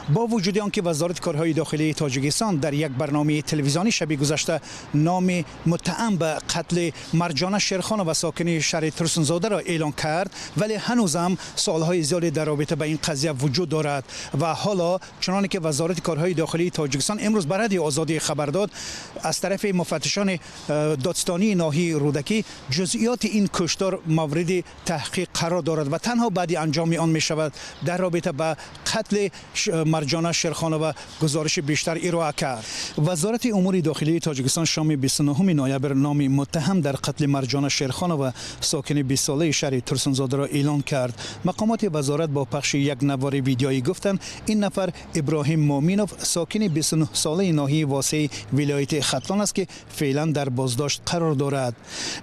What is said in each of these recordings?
Бо вуҷуди он ки Вазорати корҳои дохилии Тоҷикистон дар як барномаи телевизионӣ шаби гузашта номи муттаҳам ба қатли Марҷона Шерхонова, сокини шаҳри Турсунзодаро эълон кард, вале ҳанӯзам суолҳои зиёде дар робита ба ин қазия вуҷуд дорад. Ва ҳоло, чуноне ки Вазорати корҳои дохилии Тоҷикистон имрӯз ба Радиои Озодӣ хабар дод, аз тарафи муфаттишони додстонии ноҳияи Рӯдакӣ ҷузъиёти ин куштор мавриди таҳқиқ қарор дорад ва танҳо баъди анҷоми он мешавад дар робита ба қатли Марҷона Шерхонова гузориши бештар ироа кард. Вазорати умури дохилии Тоҷикистон шоми 29 ноябр номи муттаҳам дар қатли Марҷона Шерхонова, сокини 20-солаи шаҳри Турсунзодаро эълон кард. Мақомоти вазорат бо пахши як навори видеоӣ гуфтанд, ин нафар Иброҳим Муъминов, сокини 29-солаи ноҳияи Восеи вилояти Хатлон аст, ки феълан дар боздошт қарор дорад.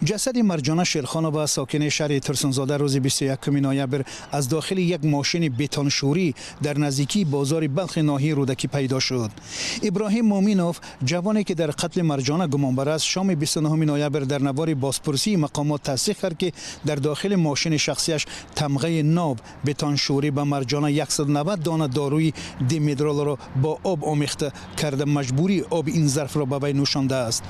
Ҷасади Марҷона Шерхонова, сокини шаҳри Турсунзода, рӯзи 21 ноябр аз дохили як мошини бетоншӯрӣ дар наздикии бозори Балхи ноҳияи Рӯдакӣ пайдо шуд. Иброҳим Муъминов, ҷавоне ки дар қатли Марҷона гумонбар аст, шоми 29 ноябр дар навори бозпурсии мақомот тасдиқ кард, ки дар дохили мошини шахсияш тамғаи нов бетоншӯрӣ ба Марҷона 190 дона доруи димедролро бо об омехта карда, маҷбурӣ оби ин зарфро ба вай нӯшондааст.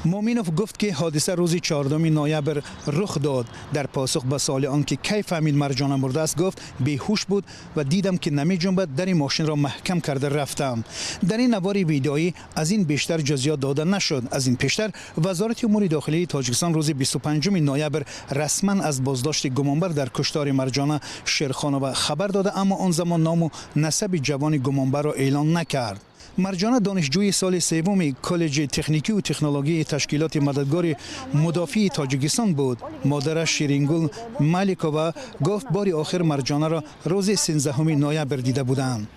Муъминов гуфт, ки ҳодиса рӯзи 4 ноябр рух дод. Дар посух ба суоли он ки кай фаҳмид Марҷона мурдааст, гуфт: «Беҳуш буд ва дидам, ки намеҷунбад, дари мошинро маҳкам карда рафтам». Дар ин навори видеоӣ аз ин бештар ҷузъиёт дода нашуд. Аз ин пештар Вазорати умури дохилии Тоҷикистон рӯзи 25 ноябр расман аз боздошти гумонбар дар куштори Марҷона Шерхонова хабар дода, аммо он замон ному насаби ҷавони гумонбарро эълон накард. Марҷона донишҷӯи соли севуми коллеҷи техникию технологияи ташкилоти Мададгори мудофии Тоҷикистон буд. Модараш Ширингул Маликова гуфт, бори охир Марҷонаро рӯзи 13 ноябр дида буданд.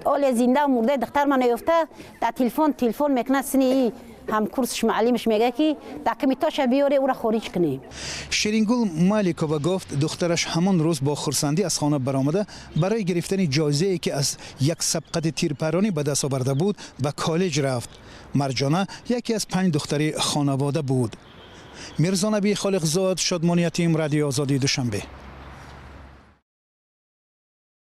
Оле зинда мурда духтар ман ёфта, дар телефон мекунад, сини ҳамкурсш, муаллимаш мега, ки документоша биёре, ӯра хориҷ кунем. Ширингул Маликова гуфт, духтараш ҳамон рӯз бо хурсандӣ аз хона баромада, барои гирифтани ҷоизае, ки аз як сабқати тирпаронӣ ба даст оварда буд, ба коллеҷ рафт. Марҷона яке аз панҷ духтари хонавода буд. Мирзонаби Холиқзод, Шодмони Ятим, Радиои Озодӣ, Душанбе.